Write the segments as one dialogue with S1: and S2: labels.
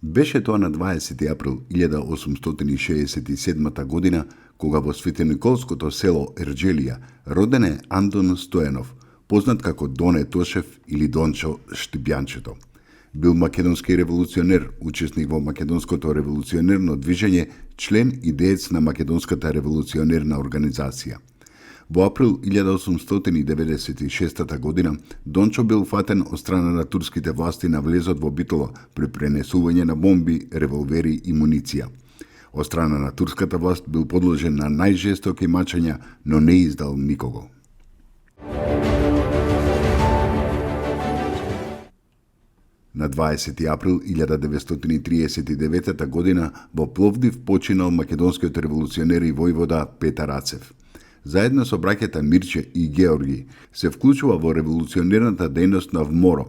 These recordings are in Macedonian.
S1: Беше тоа на 20. април 1867 година, кога во Светониколското село Ерџелија роден е Антон Стојанов, познат како Доне Тошев или Дончо Штибјанчето. Бил македонски револуционер, учесник во македонското револуционерно движење, член и деец на македонската револуционерна организација. Во април 1896 година Дончо бил фатен од страна на турските власти на влезот во Битола при пренесување на бомби, револвери и муниција. Од страна на турската власт бил подложен на најжестоки мачења, но не издал никого. На 20. април 1939 година во Пловдив починал македонскиот револуционер и војвода Петар Рацев. Заедно со браќата Мирче и Георги се вклучува во револуционерната дејност на ВМОРО.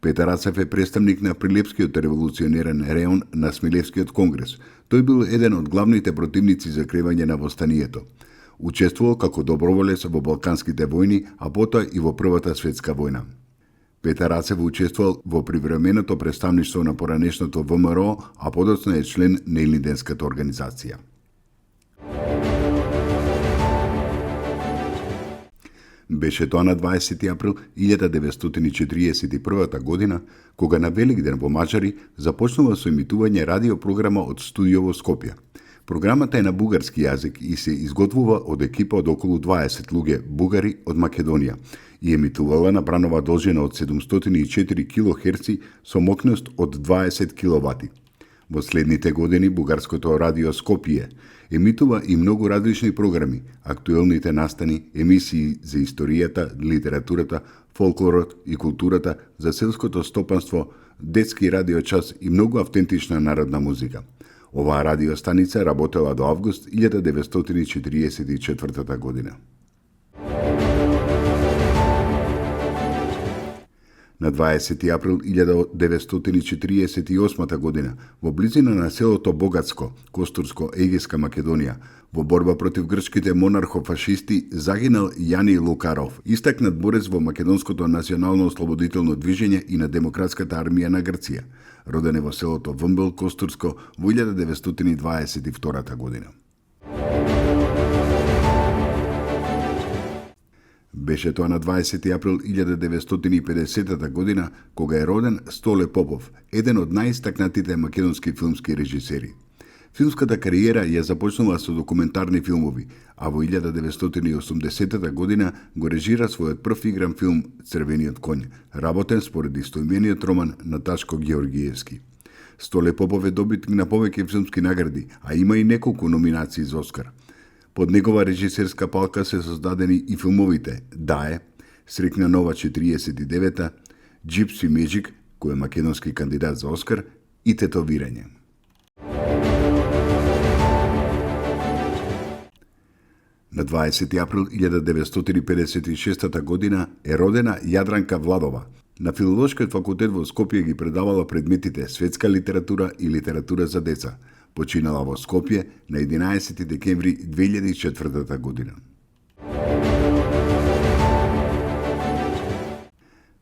S1: Петар Рацев е представник на Прилепскиот револуционерен реон на Смилевскиот конгрес. Тој бил еден од главните противници за кревање на востанието. Учествувал како доброволец во Балканските војни, а потоа и во Првата светска војна. Петар Рацев учествувал во привременото представништво на поранешното ВМРО, а подоцна е член на Илинденската организација. Беше тоа на 20. април 1941 година, кога на Великден во Мачари започнува со емитување радиопрограма од студио во Скопје. Програмата е на бугарски јазик и се изготвува од екипа од околу 20 луѓе бугари од Македонија и емитувала на бранова должина од 704 килохерци со мокност од 20 киловати. Во следните години бугарското радио Скопје емитува и многу различни програми, актуелните настани, емисии за историјата, литературата, фолклорот и културата, за селското стопанство, детски радиочас и многу автентична народна музика. Оваа радиостаница работела до август 1944 година. На 20. април 1948 година, во близина на селото Богатско, Костурско, Егејска Македонија, во борба против грчките монархо-фашисти загинал Јани Лукаров, истакнат борец во македонското национално ослободително движење и на Демократската армија на Грција. Роден е во селото Вмбел, Костурско, во 1922 година. Беше тоа на 20. април 1950 година, кога е роден Столе Попов, еден од најистакнатите македонски филмски режисери. Филмската кариера ја започнала со документарни филмови, а во 1980 година го режира својот прв игран филм Црвениот коњ, работен според истоимениот роман на Ташко Георгиевски. Столе Попов е добитник на повеќе филмски награди, а има и неколку номинации за Оскар. Под негова режисерска палка се создадени и филмовите Дае, Срекна нова 49-та, Gypsy Magic, кој е македонски кандидат за Оскар, и Тетовирање. На 20. април 1956 година е родена Јадранка Владова. На Филолошкиот факултет во Скопје ги предавала предметите светска литература и литература за деца. Починала во Скопје на 11 декември 2004 година.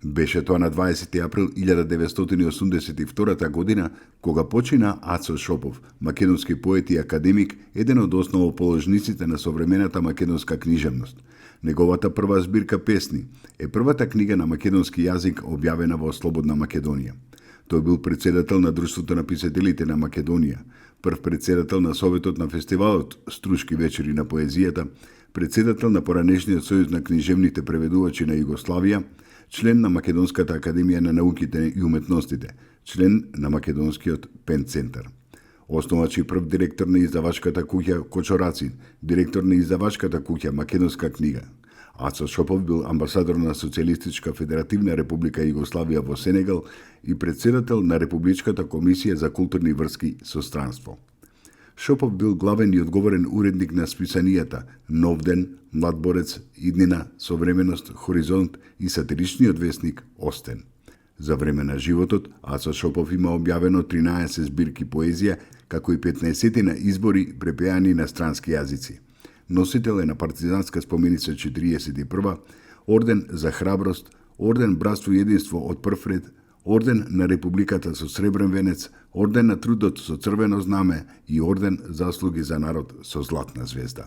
S1: Беше тоа на 20. април 1982 година, кога почина Ацо Шопов, македонски поет и академик, еден од основоположниците на современата македонска книжевност. Неговата прва збирка песни е првата книга на македонски јазик објавена во Слободна Македонија. Тој бил председател на Друштвото на писателите на Македонија, прв председател на Советот на фестивалот Струшки вечери на поезијата, председател на поранешниот сојуз на книжевните преведувачи на Југославија, член на Македонската академија на науките и уметностите, член на Македонскиот пен центар. Основач и прв директор на издавачката куќа Кочорацин, директор на издавачката куќа Македонска книга. Ацо Шопов бил амбасадор на Социјалистичка федеративна република Југославија во Сенегал и председател на Републичката комисија за културни врски со странство. Шопов бил главен и одговорен уредник на списанијата Нов ден, Младборец, Иднина, Современост, Хоризонт и сатиричниот весник Остен. За време на животот, Ацо Шопов има објавено 13 збирки поезија, како и 15 на избори препеани на странски јазици. Носител е на партизанска споменица 41, орден за храброст, орден Братство и единство од прв ред, орден на Републиката со сребрен венец, орден на трудот со црвено знаме и орден заслуги за народ со златна звезда.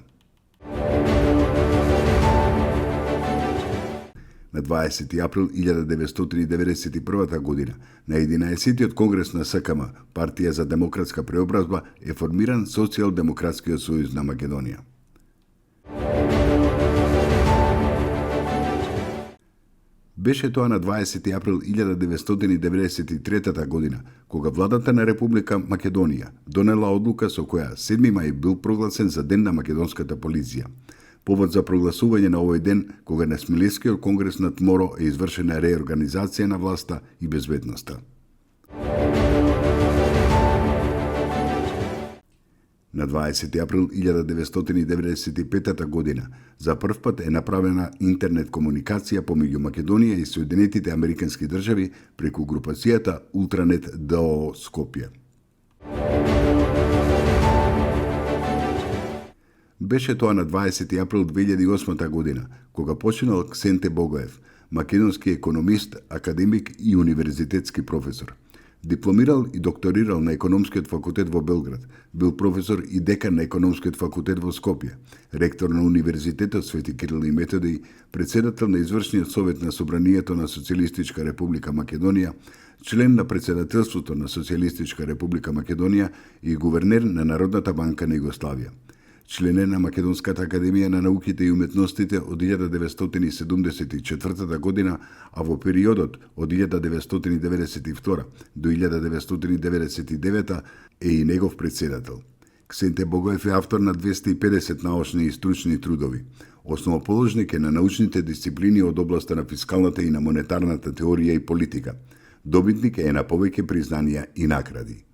S1: На 20. април 1991 година, на 11-тиот конгрес на СКМ, Партија за демократска преобразба, е формиран Социјалдемократскиот сојуз на Македонија. Беше тоа на 20. април 1993 година, кога владата на Република Македонија донела одлука со која 7 мај бил прогласен за Ден на македонската полиција. Повод за прогласување на овој ден, кога на Смилевскиот конгрес на Тморо е извршена реорганизација на власта и безбедноста. На 20. април 1995 година за прв пат е направена интернет комуникација помеѓу Македонија и Соединетите Американски држави преку групацијата Ултранет ДОО Скопје. Беше тоа на 20. април 2008 година, кога починал Ксенте Богоев, македонски економист, академик и универзитетски професор. Дипломирал и докторирал на Економскиот факултет во Белград, бил професор и декан на Економскиот факултет во Скопје, ректор на Универзитетот Свети Кирил и Методиј, председател на Извршниот совет на Собранието на Социјалистичка република Македонија, член на председателството на Социјалистичка република Македонија и гувернер на Народната банка на Југославија. Член е на Македонската академија на науките и уметностите од 1974 година, а во периодот од 1992 до 1999 е и негов председател. Ксенте Богоев е автор на 250 научни и стручни трудови. Основоположник е на научните дисциплини од областа на фискалната и на монетарната теорија и политика. Добитник е на повеќе признанија и награди.